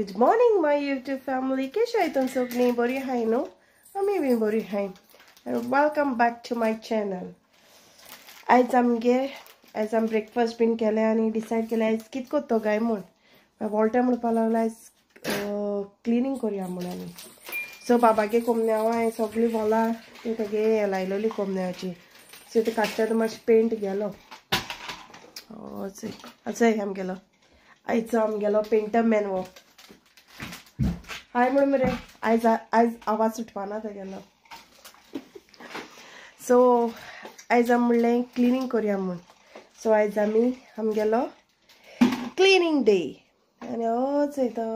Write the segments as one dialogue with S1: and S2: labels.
S1: Good morning my YouTube family. केश आहाय तुम सगळीं बरी आहाय न्हू? आमी बी बरी आहाय. Welcome back to my channel. आयज आमगे आयज आमी ब्रेकफास्ट बीन केलें आनी डिसायड केलें आयज कितें करतो काय म्हूण. वॉल्टर म्हणपाक लागलो आयज क्लिनींग करुया म्हूण. आमी सो बाबागे कोमन्यावा हांवें सगळीं वॉलां ती तेगे हें लायलोली कोमन्याची. सो ते काडटा तो मातशें पेंट गेलो. चय आमगेलो आयचो आमगेलो पेंटर मॅन हो. हाय म्हण मरे आयज आयज आवाज सुटपाना तेगेलो. सो आयज आमी म्हणलें क्लिनींग करुया म्हूण. सो आयज आमी आमगेलो क्लिनींग डे. आनी चय तो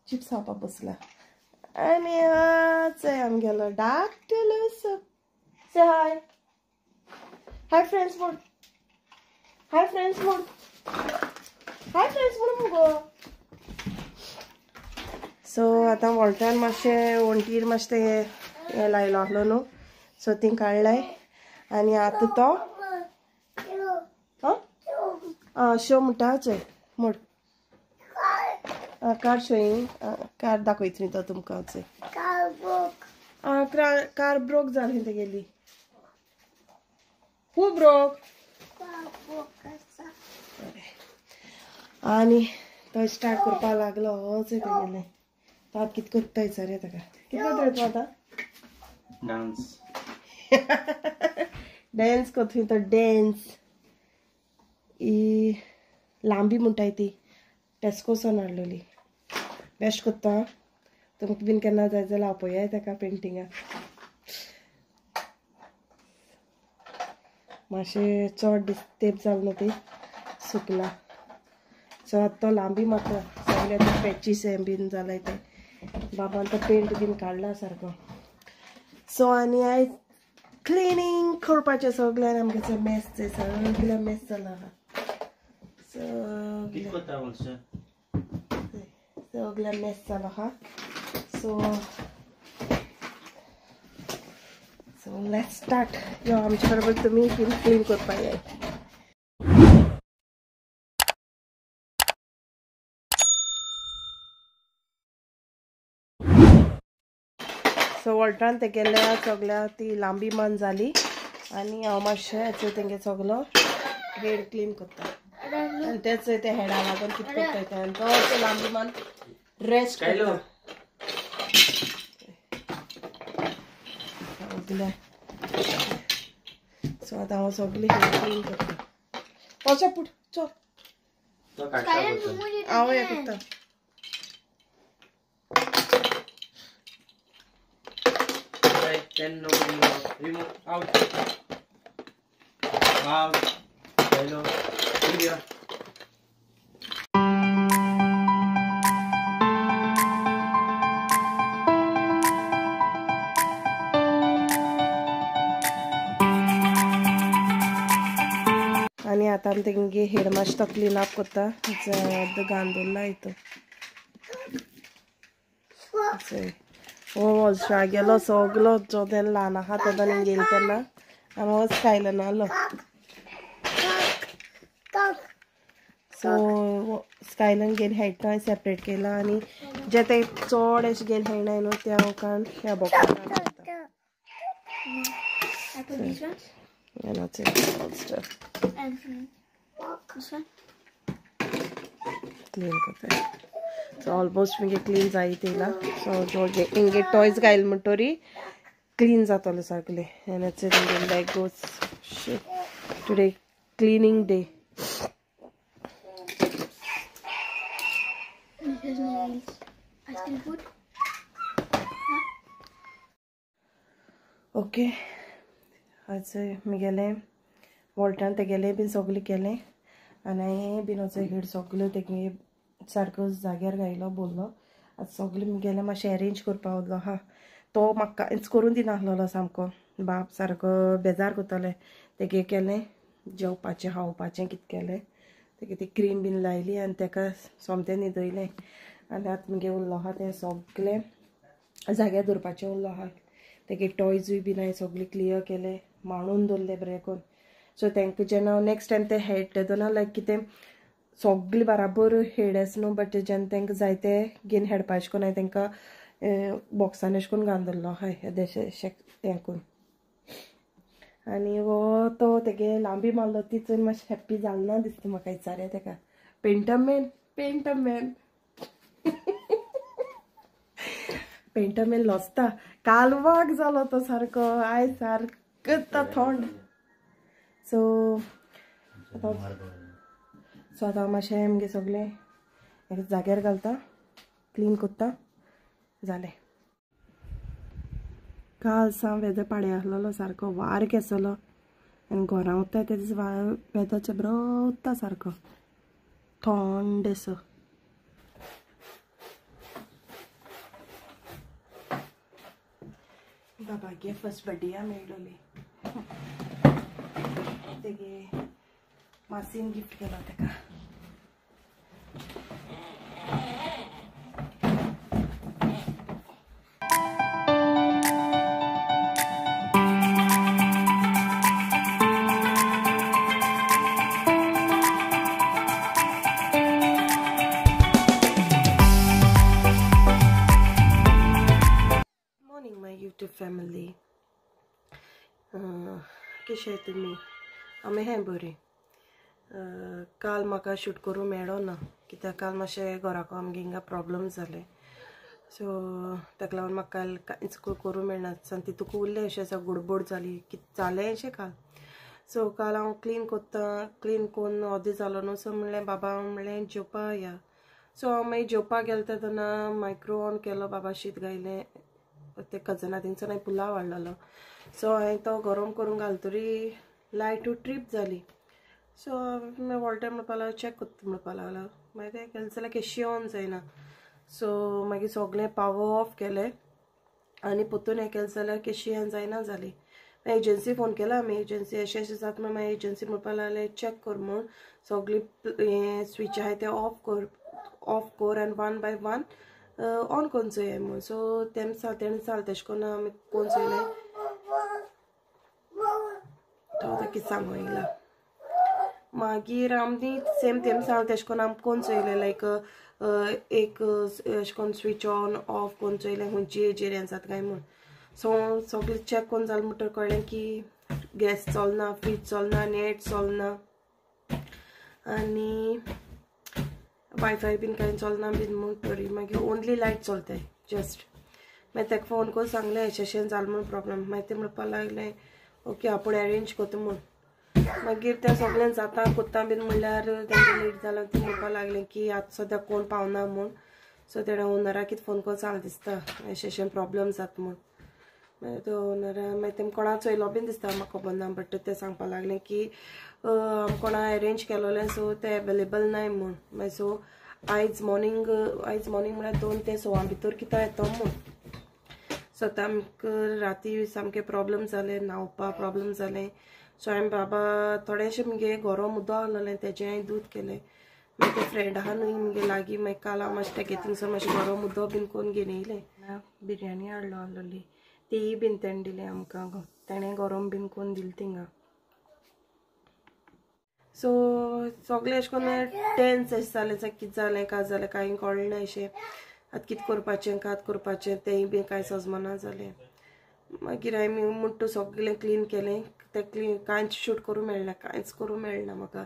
S1: चिप्स खावपाक बसला. आनी चय आमगेलो धाकटुलो सो. से हाय हाय फ्रेंड्स म्हूण. हाय फ्रेंड्स म्हूण. हाय फ्रेंड्स म्हूण मुगो. सो आतां वॉल्टान मातशें वण्टीर मातशें तें हें लायलो आसलो न्हू, सो ती काडलाय. आनी आतां तो आं शो म्हणटा. चोय मोड कार शोयी कार दाखयतली तो तुमकां. चोय आं कार ब्रोक जाली तेगेली. हू ब्रोक? आनी तो स्टार्ट करपाक लागलो. चोय तेगेलें तो आतां कितें करता विचारया ताका. कितें करता रे तूं आतां?
S2: डांस.
S1: डांस करता तो. डांस ही लांबी म्हणटाय ती टेस्कोसान हाडलेली. बेस्ट करता. तुमकां बीन केन्ना जाय जाल्यार आपया ताका पेंटिंगाक. मातशें चड दीस तेप जाल न्हू ती सुकला. सो आतां तो लांबी मारता. सगळे आतां पॅचीस हें बीन जालाय ते बाबान तो पेंट बीन काडला सारको. सो आनी आयज क्लिनींग करपाचें सगळ्यान. आमगे मेस सगळें मेस जाला आहा. सगळें मेस जाला आहा. So so let's start. यो आमचे बरोबर तुमी क्लीन करपाक जाय. सो वॉल्टान तेगेल्या सगळ्या ती लांबी मान जाली. आनी हांव मातशें चोय तेंगे सगलो हेड क्लीन करता. आनी तेच ते हेडा लागून कितें करता तें. आनी तो लांबी मान रेस्ट करता. सगळें सो आतां हांव सगळी हेड क्लीन करता. वचो पुट चल हांव हें करता.
S2: Then nobody remove out. Out. Hello. Here.
S1: आनी आतां आमी तेंगे हेड मातशें तो क्लीन अप करता. घाण दवरला हितून. हो गेलो सगलो जो तेन्ना ल्हान आहा तो तेन्ना गेलो तेन्ना आनी हो स्कायलन आहलो. सो स्कायलन घेवन हेडटा हांवें सेपरेट केला. आनी जे ते चड अशें घेवन हेडनाय न्हू ते हांव काडून ह्या बॉक्सान क्लीन करता. सो ऑलमोस्ट मुगे क्लीन जायत येयला. सो जो हेंगे टॉयज घायल म्हणटरी क्लीन जातलो सगळें. आनी तेंगे Legos. Today cleaning day. Okay आज मुगेलें वॉल्टान तेगेलें बीन सगळें केलें. आनी हांवें बीन वचो हेड सगळ्यो तेगे सारको जाग्यार घायलो बोल्लो. आतां सगळें मुगेलें मातशें एरेंज करपा उरलो आहा. तो म्हाका कांयच करून दिनासलेलो सामको. बाप सारको बेजार करताले. तेगे केलें जेवपाचें खावपाचें कितें केलें तेगे ती क्रीम बीन लायली आनी तेका सोमतें न्हिदयलें. आनी आतां मुगे उरलो आहा तें सगळें जाग्यार दवरपाचें उरलो आहा. तेगे टॉयजूय बीन हांवें सगळें क्लियर केलें मांडून दवरलें बरें करून. सो तांकां जेन्ना नेक्स्ट टायम ते हेडटा तेन्ना लायक कितें सगळी बराबर हेड आस न्हू, बट जेन्ना तांकां जाय ते घेवन हेडपा अशें करून हांवें तांकां बॉक्सान अशें करून घालून दवरलो हय येदेशें हें करून. आनी हो तो तेगे लांबी मारलो ती चोवन मातशें हॅप्पी जालें ना दिसता म्हाका. विचारया तेका पेंटरमॅन पेंटरमॅन पेंटरमॅन लजता. काल वाग जालो तो सारको, आयज सारको तो थंड. सो सो आतां मातशें आमगे सगळें जाग्यार घालता, क्लीन करता, जालें. काल सावन वेदर पाडे आसलेलो सारको, वार केसलो आनी घरां वता ते दीस वेदर बरो वता सारको थंड असो. बाबागे फर्स्ट बड्डे मेळ्ळोली, तेगे मासीन गिफ्ट केलो तेका. फॅमिली कशें तुमी? आमी हें बरी. काल म्हाका शूट करूं मेळो ना कित्याक काल मातशें घराक आमगे हिंगा प्रॉब्लम जालें. सो ताका लागून म्हाका काल कांयच करूं मेळना. तितूक उरलें अशें आसा, गडबड जाली कितें जालें अशें काल. सो काल हांव क्लीन करता, क्लीन करून अर्दें जालो न्हू. सो म्हणलें बाबा म्हणलें जेवपा या. सो हांव मागीर जेवपाक गेलें तेन्ना मायक्रो ऑन केलो, बाबा शीत घायलें ते कजना थिंगसून हांवें पुलाव हाडलेलो. सो हांवें तो गरम करून घालतरी लायटू ट्रीप जाली. सो मागीर वॉल्टर म्हणपाक लागलो चॅक करता म्हणपाक लागलो. मागीर तें केलें जाल्यार केशी ऑन जायना. सो मागीर सगळें पावर ऑफ केलें आनी परतून हें केलें जाल्यार केशी ऑन जायना जाली. मागीर एजन्सी फोन केला आमी, एजन्सी अशें अशें जाता म्हण. मागीर एजन्सी म्हणपाक लागले चॅक कर म्हूण, सगळी हें स्विच आहाय तें ऑफ कर, ऑफ कर आनी वन बाय वन ऑन करून चोया म्हूण. सो तेम तेणें सांगलें तेशें करून आमी करून चोयलें. तो आतां कितें सांगूं येयला. मागीर आमी सेम तेम सांगलें तेशें करून आमी करून चोयलें, लायक एक अशें करून स्विच ऑन ऑफ करून चोयलें खंयची हेजेर हें जाता काय म्हूण. सो सगळें चॅक करून जालें म्हणटकीर कळ्ळें की गॅस चलना, फ्रीज चलना, नेट चलना आनी वायफाय बीन कांय चलना बीन म्हूण. तरी मागीर ओनली लायट चलताय जस्ट. मागीर ताका फोन करून सांगलें अशें अशें जालें म्हूण प्रॉब्लम. मागीर तें म्हणपाक लागलें ओके आपूण अरेंज करता म्हूण. मागीर तें सगळें जाता कोत्ता बीन म्हणल्यार तेंचे लेट जालें. तें म्हणपाक लागलें की आतां सद्याक कोण पावना म्हूण. सो तेणें ओनराक कितें फोन करून सांगलें दिसता अशें अशें प्रॉब्लम जाता म्हूण. मागीर तो ओनरा मागीर तेम कोणा चोयलो बीन दिसता म्हाका खबर ना, बट तें सांगपाक लागलें की आमी कोणा अरेंज केलोलें सो तें एवेलेबल नाय म्हूण. मागीर सो आयज मॉर्निंग, आयज मॉर्निंग म्हळ्यार 2 ते 6 भितर कितें येतो म्हूण. सो आतां आमकां राती सामकें प्रॉब्लम जालें, न्हांवपा प्रॉब्लम जालें. सो हांवें बाबा थोडेशें मुगे गरम उदक आहलेलें तेजें हांवें दूद केलें. मागीर तें फ्रेंड आहा न्हू मुगे लागीं, मागीर काल हांव मातशें तेगे थिंगसर मातशें गरम उदक बीन करून घेवन येयलें. बिरयानी हाडलो आहलोली तीय बीन तेणें दिलें आमकां, तेणें गरम बीन करून दिलें थिंगा. सो सगळें अशें करून टेन्स अशें जालें, कितें जालें काय जालें कांय कळ्ळें ना अशें. आतां कितें करपाचें कात करपाचें तेंय बी कांय सजमना जालें. मागीर हांवें म्हणटा सगळें क्लीन केलें, तें क्लीन कांयच शूट करूं मेळना, कांयच करूं मेळना म्हाका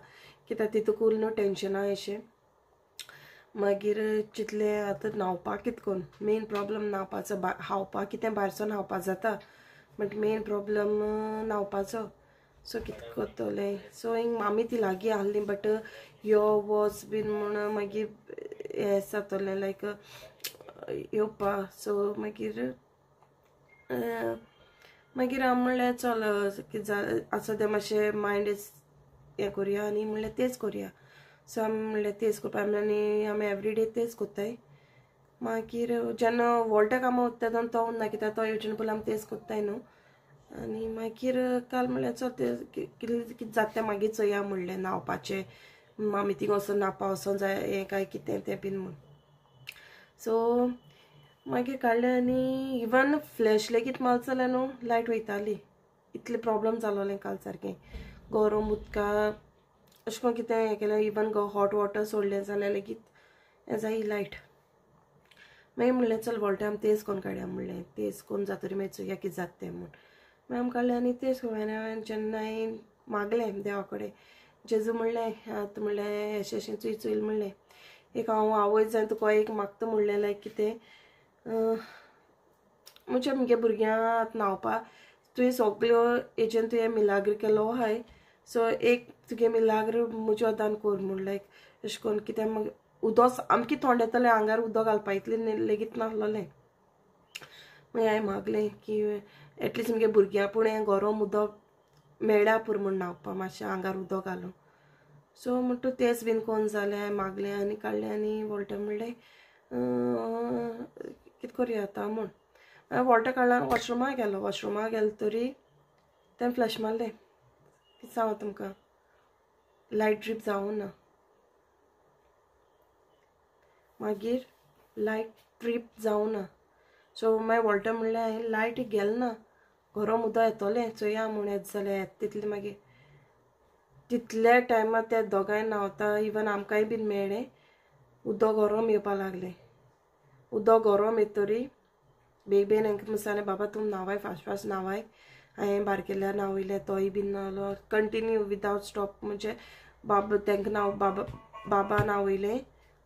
S1: कित्याक तितूक न्हू टेंशनां अशें. मागीर चिंतलें आतां न्हांवपाक कितें करून, मेन प्रॉब्लम न्हांवपाचो, खावपाक कितें भायरसून खावपाक जाता बट मेन प्रॉब्लम न्हांवपाचो. सो कितें करतलें. सो हिंग मामी ती लागीं आहली बट यो वच बीन म्हूण मागीर हें जातलें लायक येवपा. सो मागीर मागीर हांव म्हणलें चल कितें जालें आतां सद्या मातशें मायंड हें करुया आनी म्हणलें तेच करुया. सो आमी म्हणलें तेच करपा आनी आमी एवरीडे तेच करताय. मागीर जेन्ना वॉल्टा कामां वता तेन्ना तो उरना कित्याक तो येवचे पयलीं आमी तेच करताय न्हू. आनी मागीर काल म्हणलें चल तें कितें कितें जाता तें मागीर चोया म्हणलें, न्हांवपाचें मामी थिंगा वचोन न्हांवपा वचोन जाय हें काय कितें तें बीन म्हूण. सो मागीर काडलें आनी इवन फ्लॅश लेगीत मारता जाल्यार न्हू लायट वयताली. इतलें प्रॉब्लम जालोलें काल सारकें. गरम उदका अशें करून कितें हें केलें इवन गो हॉट वॉटर सोडलें जाल्यार लेगीत हें जाय लायट. मागीर म्हणलें चल वॉल्टे आमी तेज कोन्न काडया म्हणलें तेज कोन्न जातरी मागीर चोया कितें जाता तें म्हूण. मागीर आमी काडलें आनी तेज करून हांवें जेन्ना हांवें मागलें देवा कडेन जेजू म्हणलें आतां म्हणलें अशें अशें चुय चोयल म्हणलें एक हांव आवय जाय तुका एक मागता म्हणलें लायक कितें म्हणजे म्हगे भुरग्यांक आतां न्हांवपा तुवें सगल्यो हेजेन तुवें मिलाग्र केलो आहाय सो एक तुगे मिलाग्र म्हज्या वदान कोर म्हूण लायक अशें करून कितें मागीर उदक सामकें थोंड येतालें आंगार उदक घालपा इतलें लेगीत नासलोलें. मागीर हांवें मागलें की एटलिस्ट म्हगे भुरग्यां पूण हें गरम उदक मेळ्ळ्या पुरो म्हूण न्हांवपा मातशें आंगार उदक घालून. सो म्हणटा तेंच बीन कोन्न जालें हांवें मागलें आनी काडलें आनी वॉल्टे म्हणलें कितें करुया आतां म्हूण. हांवें वॉल्टे काडला वॉशरुमा गेलो वॉशरुमा गेलो तरी तें फ्लॅश मारलें कितें सांगू तुमकां लायट ड्रीप जावं ना. मागीर लायट ट्रीप जावं ना. सो मागीर वॉल्टे म्हणलें हांवें लायट गेल ना गरम उदक येतलें चोया म्हूण येता जाल्यार येता तितलें. मागीर तितल्या टायमार त्या दोगांय न्हांवता इवन आमकांय बीन मेळ्ळें उदक गरम येवपा लागलें. उदक गरम येतरी बेग बेगीन हांकां सांगलें बाबा तुमी न्हांवाय फास्ट फास्ट न्हांवाय. हांवें बारकेल्या न्हांवयलें तोय बीन न्हांवलो कंटिन्यू विदावट स्टॉप म्हणजे बाबा तांकां न्हांव बाबा बाबा न्हांवयलें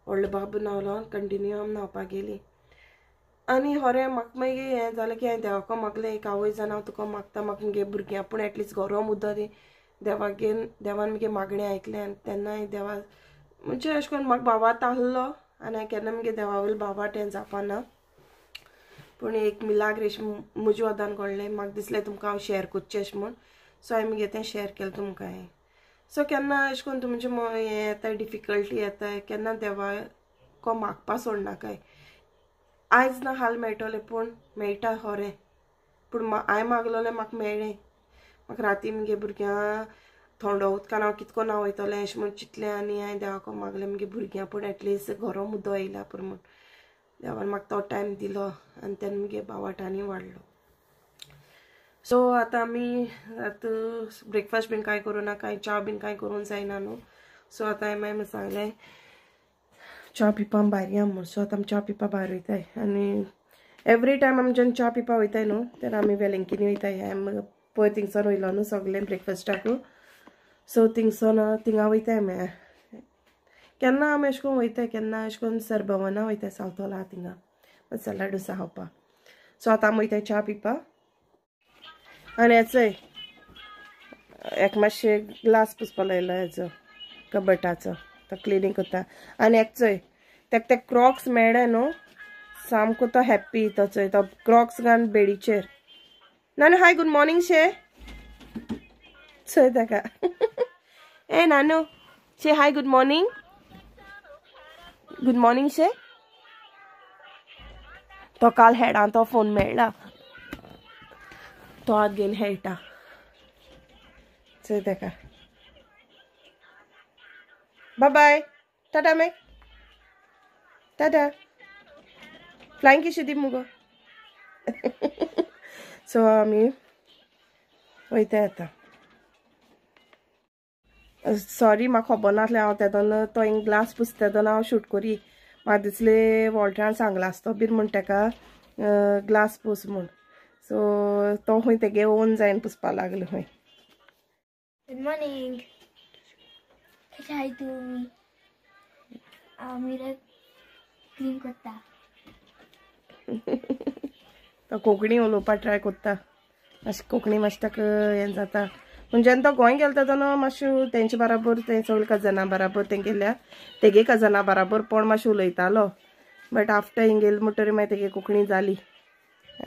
S1: व्हडलो बाब न्हांवलो कंटिन्यू आमी न्हांवपाक गेलीं. आनी खरें म्हाका मागीर हें जालें की हांवें देवाक मागलें एक आवय जावन हांव तुका मागता म्हाका म्हगे भुरग्यां पूण एटलिस्ट गरम उदक दी देवागेर. देवान म्हगे मागणें आयकलें आनी तेन्ना हांवें देवा म्हणजे अशें करून म्हाका भावार्थ आहलो आनी हांवें केन्ना म्हगे देवा वयलो भावार्थ हें जावपा ना पूण एक मिलाग्र अशें म्हज्या वदान घडलें म्हाका दिसलें तुमकां हांव शेअर करचें अशें म्हूण. सो हांवें म्हगे तें शेअर केलें तुमकां हांवें. सो केन्ना अशें करून तुमचें हें येता डिफिकल्टी येता केन्ना देवाक मागपा सोडनाकाय. आयज ना हाल मेळटलें पूण मेळटा खरें पूण हांवें मागलोलें म्हाका मेळ्ळें. म्हाका राती म्हगे भुरग्यां थोंडो उदकान हांव कितको न्हांवयतलें अशें म्हूण चिंतलें आनी हांवें देवाक मागलें म्हगे भुरग्यां पूण एटलिस्ट गरम उदक येयला पुरो म्हूण. देवान म्हाका तो टायम दिलो आनी तेन्ना म्हगे भावाटांनी वाडलो. सो आतां आमी आतां ब्रेकफास्ट बीन कांय करूं ना कांय च्या बीन कांय करूंक जायना न्हू. सो आतां हांवें मागीर सांगलें च्या पिवपा भायर या म्हूण. सो आतां आमी च्या पिवपा भायर वयताय आनी एवरी टायम आमी जेन्ना च्या पिवपा वयताय न्हू तेन्ना आमी वेलंकिनी वयताय. हांवें पयर थिंगसान वयलो न्हू सगळें ब्रेकफास्टाक. सो थिंगसान थिंगा वयताय आमी केन्ना आमी अशें करून वयताय केन्ना अशें करून सरभवना वयताय सावथॉला थिंगा मसाला डोसा खावपा. सो आतां आमी वयताय च्या पिवपा. आनी हेचोय एक मातशें ग्लास पुसपा लायलो हेचो कबटाचो तो क्लिनींग करता. आनी एक चोय तेका ते क्रॉक्स मेळ्ळे न्हू सामको तो हॅप्पी तो चोय तो क्रॉक्स घालून बेडीचेर. नानू हाय गूड मॉर्निंग शे चोय ताका ए नानू शे hi good morning good morning शे. तो काल हेडा तो फोन मेळ्ळा तो आत घेवन खेळटा चोय ताका. बाय बाय टाटा मे टाटा फ्लायंग किशी दी मुगो. सो आमी वयता आतां. सॉरी म्हाका खबर नासलें हांव तेदोन तो हिंग ग्लास पुसता तेदोन हांव शूट करी म्हाका दिसलें वॉल्टरान सांगलां आसतो बीन म्हूण तेका ग्लास पूस म्हूण. सो तो खंय तेगे ओन जायन पुसपा लागलो खंय.
S3: गुड मॉर्निंग कशें आहाय तुमी. हांव मिरर क्लीन करता.
S1: तो कोंकणी उलोवपा ट्राय करता मातशें कोंकणी मातशें ताका हें जाता. पूण जेन्ना तो गोंय गेलो तेन्ना मातशें तेंचे बराबर ते सगळे कजना बराबर तेंगेल्या तेगे कजना बराबर पण मातशें उलयतालो बट आफ्टर हिंग गेले म्हणटरी मागीर तेगे कोंकणी जाली.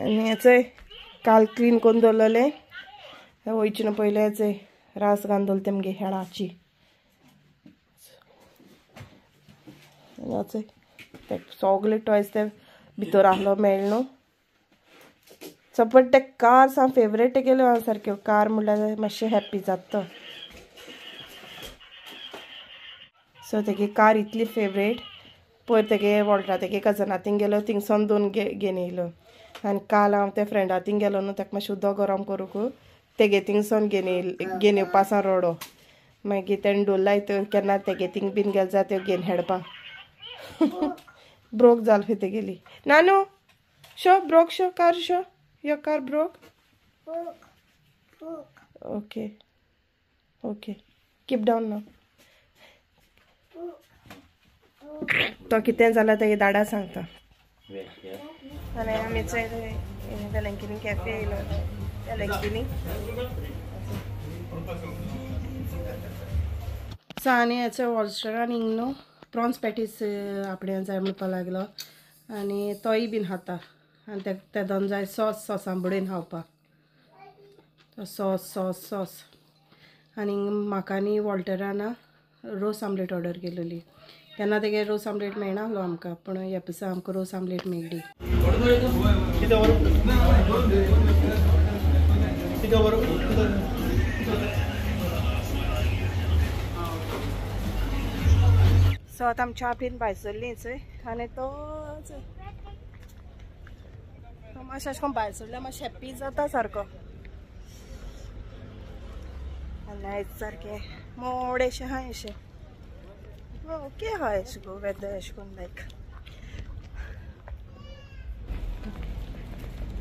S1: आनी हेचोय काल क्लीन करून दवरलेलें वयचें न्हू पयलें हेचोय रास घालून दवरलें तें मगे हेळाची. आनी ते सगळे टॉयज ते भितर आहलो मेळ्ळे न्हू. सो बट ते कार साम फेवरेट केल्यो आहा सारक्यो कार म्हणल्यार मातशें हॅप्पी जाता तो. सो तेगे कार इतली फेवरेट पयर तेगे वॉल्टा तेगे कजना थिंग गेलो थिंगसान दोन घेवन येयलो. आनी काल हांव त्या फ्रेंडा थिंग गेलो न्हू ताका मातशें उदक गरम करूंक तेगे थिंगसान घेवन येवपा सा रडो. मागीर तेणें डोलाय त्यो केन्ना तेगे थिंग बीन गेल जाल्यार त्यो घेवन हेडपा. ब्रोक जाल खंय तेगेली. नानू show broke show car show your car broke. Okay okay keep down ना. तो कितें जाल्यार तेगे दाडा सांगता. आनी आमी चोय वेलंकिनी कॅफे येयलो. वेलंकिनी सो आनी हेचो वॉलस्टरान हिंग न्हू प्रॉन्स पॅटीस आपण्यान जाय म्हणपाक लागलो आनी तोय बीन खाता. आनी ते दोन जाय सॉस सॉसां बुडोवन खावपाक. Sauce sauce sauce. आनी म्हाका आनी वॉल्टरान रोस आमलेट ऑर्डर केलेली. तेन्ना तेगे रोस आमलेट मेळना आहलो आमकां, पूण ह्या दिसा आमकां रोस आमलेट मेळ्ळी. सो आतां आमी च्या पीन भायर सरली चोय. आनी तोच मातशें अशें करून भायर सरल्यार मातशें हॅप्पी जाता सारको. आनी आयज सारकें मोडेशें आहा अशें ओके आहा अशें गो वेदर अशें करून लायक.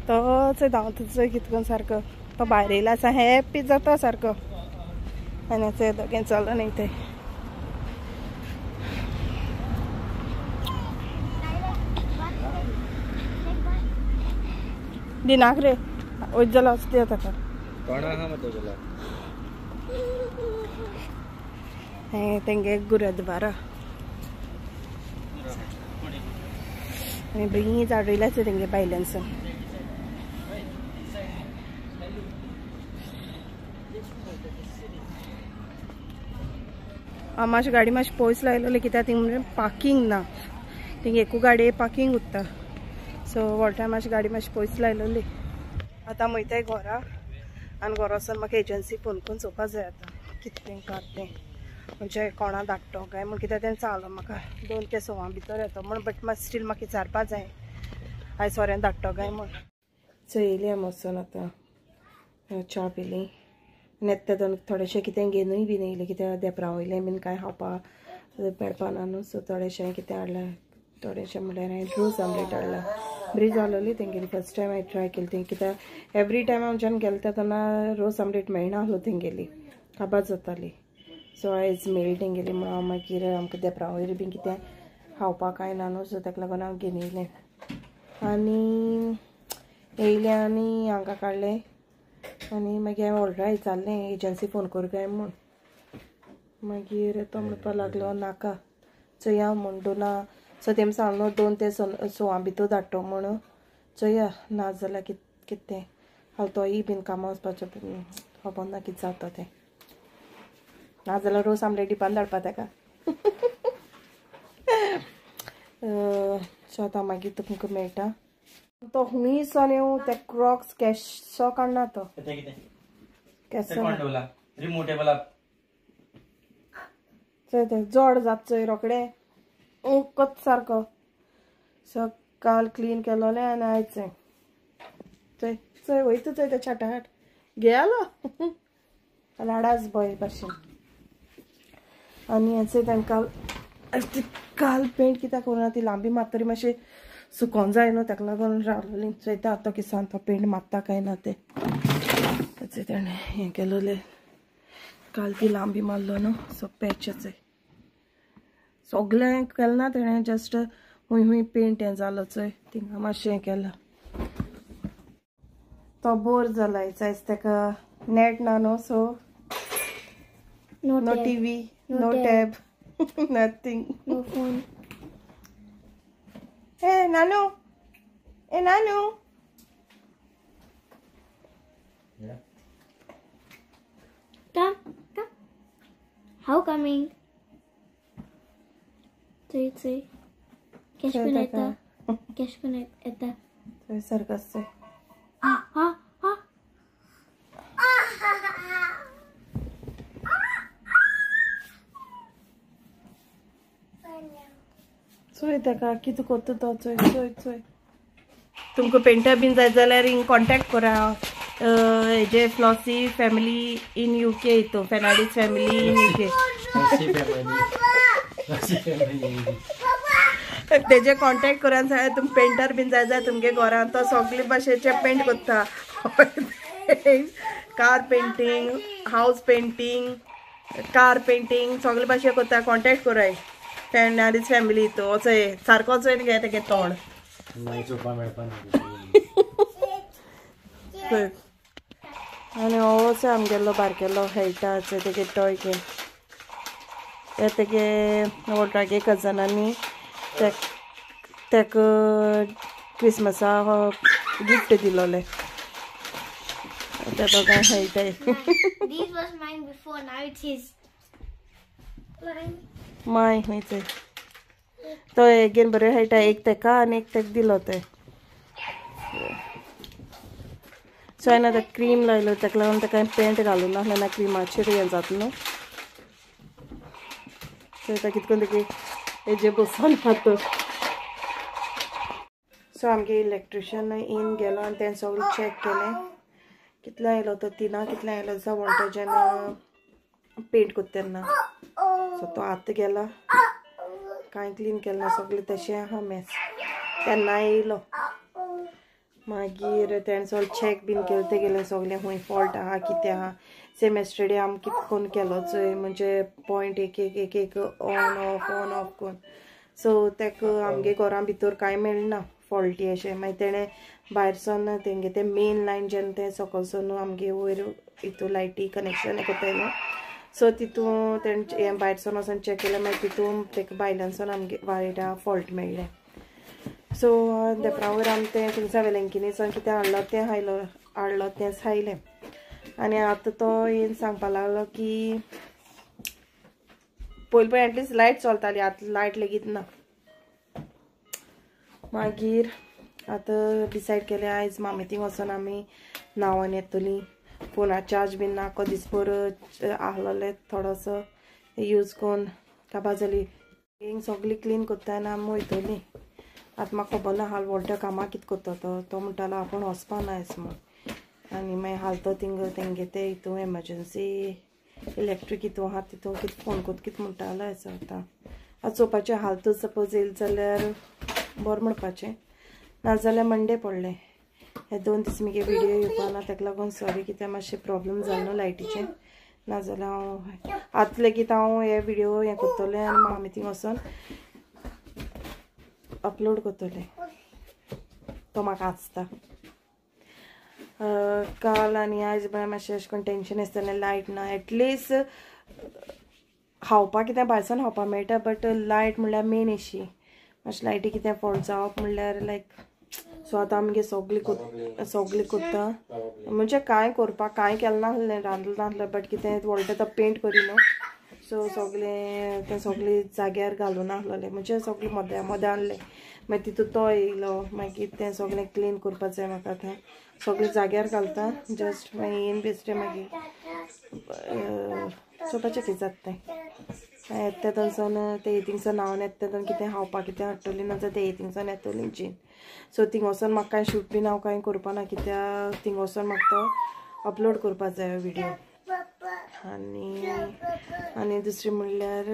S1: तोच धांवता चोय कितें करून सारको तो भायर येयला आसा हॅप्पी जाता सारको. आनी चोय दोगें चलोन येयताय. दिनाक रे वयत जाल्यार वचते ताका. हें तेंगे गुरुद्वारा. आनी बरीं झाड रोयल्याच तेंगे भायल्यानसून. हांव मातशी गाडी मातशी पयस लायलेली कित्याक थिंग म्हणजे पार्कींग ना. थिंग एकू गाडये पार्कींग उरता. सो वॉल्टा मातशी गाडी मातशी पयस लायलेली. आतां वयताय घरा आनी घरा वचून म्हाका एजन्सी फोन करून चोवपा जाय आतां कितें कात तें म्हणजे कोणा धाडटो काय म्हण. कित्याक तेणें सांगलो म्हाका 2 ते 6 भितर येतो म्हण, बट मातशें स्टील म्हाका विचारपा जाय आयज सोऱ्यान धाडटो काय म्हण. चोयली आमी वचून आतां च्या पिली. आनी येता तेन्ना थोडेशें कितें घेवनूय बीन येयलें कित्याक देपरा वयलें बीन कांय खावपाक मेळपा ना न्हू. सो थोडेशें कितें हाडलें. थोडेशें म्हणल्यार हांवें रोज आमलेट हाडला. बरी जालोली तेंगेली. फर्स्ट टायम हांवें ट्राय केली ती कित्याक एवरी टायम हांवच्यान गेलें तेन्ना रोज आमलेट मेळना आसलो तेंगेली, काबार जाताली. सो आयज मेळ्ळी तेंगेली म्हूण हांव मागीर आमकां देपरा वयर बीन कितें खावपाक कांय ना न्हू, सो ताका लागून हांव घेवन येयलें. आनी येयलें आनी हांगा काडलें आनी मागीर हांवें ऑर्डर विचारलें एजन्सी फोन करूं काय म्हूण. मागीर तो म्हणपाक लागलो नाका चोया म्हूण दोना. सो तेमी सांगलो 2 ते 6 भितर धाडटो म्हूण, चोया ना जाल्यार कितें हांव तोय बीन कामां वचपाचें खबर ना कितें जाता तें. ना जाल्यार रोस आमलेट डिपान धाडपा ताका. सो आतां मागीर तुमकां मेळटा. तो हुंय सन येवं ते क्रॉक्स कॅशो काडना तो कॅशो चोय ते जड जाता चोय रोखडें कत सारको. सो काल क्लीन केलोलें आनी आयज चोय चोय चोय वयता चोय ते छाटाहाट गेलो लाडाच बॉय भाशेन. आनी हें तांकां काल पेंट कित्याक करूं ती लांबी मात्तरी मातशी सुकोन जाय न्हू ताका लागून रावलोली. चोयता आतां किसान तो पेंट मारता काय ना तें. तेणें हें केलोलें काल ती लांबी मारलो न्हू. सो पॅच चोय सगळें केलें ना तेणें, जस्ट हुंय हुंय पेंट हें जालो चोय थिंगा मातशें हें केलां. तो बोर जाला आयज ताका नेट ना न्हू, so no TV, no tab, nothing,
S3: no phone.
S1: Hey Nanu, hey Nanu.
S2: Yeah.
S3: Come, come. How coming? चोय चोय कॅश कोण येता, कॅश कोण येता
S1: चोय सारको चोय.
S3: हा हा हा
S1: चोय ताका कितें करता तो चोय चोय चोय. तुमकां पेंटर बीन जाय जाल्यार हिंग कॉन्टेक्ट करा. हेजे फ्लॉसी फॅमिली इन UK हितून फेर्नांडीस फॅमिली इन UK. तेजे कॉन्टेक्ट करून जाय तुम पेंटर बीन जाय जाय तुमगे घरान तो सगळे भाशेचे पेंट करता. Car painting, house painting, car painting सगळे भाशे करता. कॉन्टेक्ट कराय फेर्नांडीस फॅमिली तो असो सारको चोय गे तेगे तोंड. आनी हो आमगेलो बारकेलो खेळटा तेगे टॉय गेम. ते तेगे वोल्टागे कजनांनी तेका क्रिसमसा गिफ्ट दिलोले. ते दोगांय खेळटाय. माय खंयचे तो एगेन बरें खेळटा. एक तेका आनी एक तेका दिलो ते. सो हांवें आतां क्रीम लायलो तेका लागून तेका पेंट घालूं नासलें ना क्रिमाचेर हें जाता न्हू. सो आतां कितें करून तेगे हेजे बसून आतां. सो आमगे इलेक्ट्रिशियन येवन गेलो आनी तेणें सगळें चॅक केलें. कितलो आयलो तो तिना कितलो आयलो दिसा वॉल्टा जेन्ना पेंट करता तेन्ना. सो तो आतां गेला कांय क्लीन केलें ना सगळें तशें आहा मेस. तेन्ना येयलो मागीर तेणें सगळें चॅक बीन केलें तेगेलें सगळें खंय फॉल्ट आहा कितें आहा. सेम एस्टरडे आमी कितें करून केलो चोय म्हणजे पॉयंट एक एक एक एक ऑन ऑफ करून. सो तेका आमगे घरां भितर कांय मेळना फॉल्टी अशें. मागीर तेणें भायरसून तेंगे तें मेन लायन जेन्ना तें सकलसून आमगे वयर हितू लायटी कनेक्शन करताय न्हू. सो तितून तेणें भायरसून वचून चॅक केलें. मागीर तितून तेका भायल्यानसून आमगे वायरा फॉल्ट मेळ्ळें. सो देपरा वयर आमी तें थिंगसा वेलंकिनीसान कितें हाडलो तें हाडलो तेंच खायलें. आनी आतां तो येवन सांगपा लागलो की पयलीं पयलीं एटलिस्ट लायट चलताली आतां लायट लेगीत ना. मागीर आतां डिसायड केलें आयज मामी थिंग वचोन आमी न्हांवन येतलीं. फोनार चार्ज बीन ना आख्खो दीसभर आहलोलें थोडोसो यूज करून काबार जाली. सगळी क्लीन करता आनी आमी वयतलीं. आतां म्हाका खबर ना हाल वोल्टा कामाक कितें करता तो. तो म्हणटालो आपूण वचपा ना आयज म्हूण. आनी मागीर हाल तो थिंग तेंगे ते हितून एमर्जन्सी इलेक्ट्रीक हितून आहा तितून कितें फोन करता कितें म्हणटालो आयज. आतां आतां चोवपाचें हाल तो सपोज येयलें जाल्यार बरें म्हणपाचें, नाजाल्यार मंडे पडलें. हे 2 दीस मुगे व्हिडियो येवपा ना तेका लागून सॉरी कित्याक मातशें प्रॉब्लम जालो न्हू लायटीचें. नाजाल्यार हांव आतां लेगीत हांव हे व्हिडियो हें करतलें आनी मामी थिंग वचोन अपलोड करतलें. तो म्हाका आसता काल आनी आयज म्हळ्यार मातशें अशें करून टेंशन आसतालें लायट ना. एटलिस्ट खावपाक कितें भायरसून खावपाक मेळटा बट लायट म्हणल्यार मेन इशी. मातशें लायटी कितें फॉल्ट जावप म्हणल्यार लायक. सो आतां आमगे सगळीं सगळीं करता म्हणजे कांय करपाक कांय केलें नासलें रांदलें नासलें बट कितें वोल्टा तो पेंट करी न्हू. सो सगळें तें सगळें जाग्यार घालूं नासलें म्हणजे सगळें मदें मदें आहलें. मागीर तितून तो येयलो मागीर तें सगळें क्लीन करपाक जाय म्हाका. तें सगळें जाग्यार घालता जस्ट मागीर येवन बेश्टें मागीर चोवपाचें कितें जाता तें. मागीर येता थंयसून ते थिंगसून न्हांवन येता तेन्ना कितें खावपाक कितें हाडटलीं नाजाल्यार ते थिंगसून येतलीं जीन. सो थिंग वचोन म्हाका कांय शूट बीन हांव कांय करपा ना कित्याक थिंग वचोन म्हाका तो अपलोड करपाक जाय व्हिडियो. आनी आनी दुसरें म्हणल्यार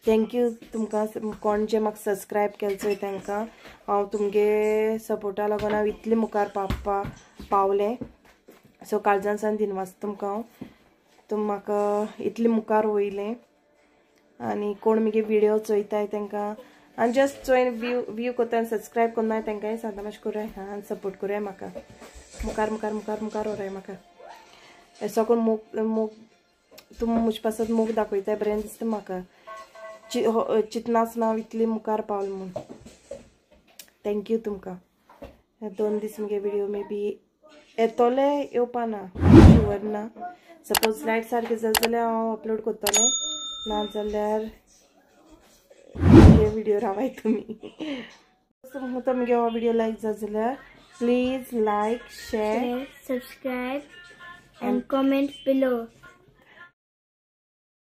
S1: thank you तुमकां कोण जे म्हाका सबस्क्रायब केलें चोय तांकां. हांव तुमगे सपोर्टा लागून हांव इतलें मुखार पावलें. सो काळजान सान दिनवास तुमकां हांव तुमी म्हाका इतलें मुखार वयलें. आनी कोण मुगे व्हिडियो चोयताय तांकां आनी जस्ट चोय व्यू करता आनी सबस्क्रायब करनाय तांकांय सांगता मातशें कराय आनी सपोर्ट कराय म्हाका. मुखार मुखार मुखार मुखार व्हराय म्हाका. असो कोण मोग मोग तुमी म्हजे पासत मोग दाखयताय बरें दिसता म्हाका. चिंतनाच ना हांव इतली मुखार पावलें म्हूण. Thank you तुमकां. 2 दीस मुगे व्हिडियो मे बी येतोले येवपा ना शुवर ना. सपोज लायट सारकें जालें जाल्यार हांव अपलोड करतलें ना जाल्यार मुगे व्हिडियो रावाय तुमी. तो मुगे हो व्हिडियो लायक जाता जाल्यार please like share
S3: subscribe and comment below.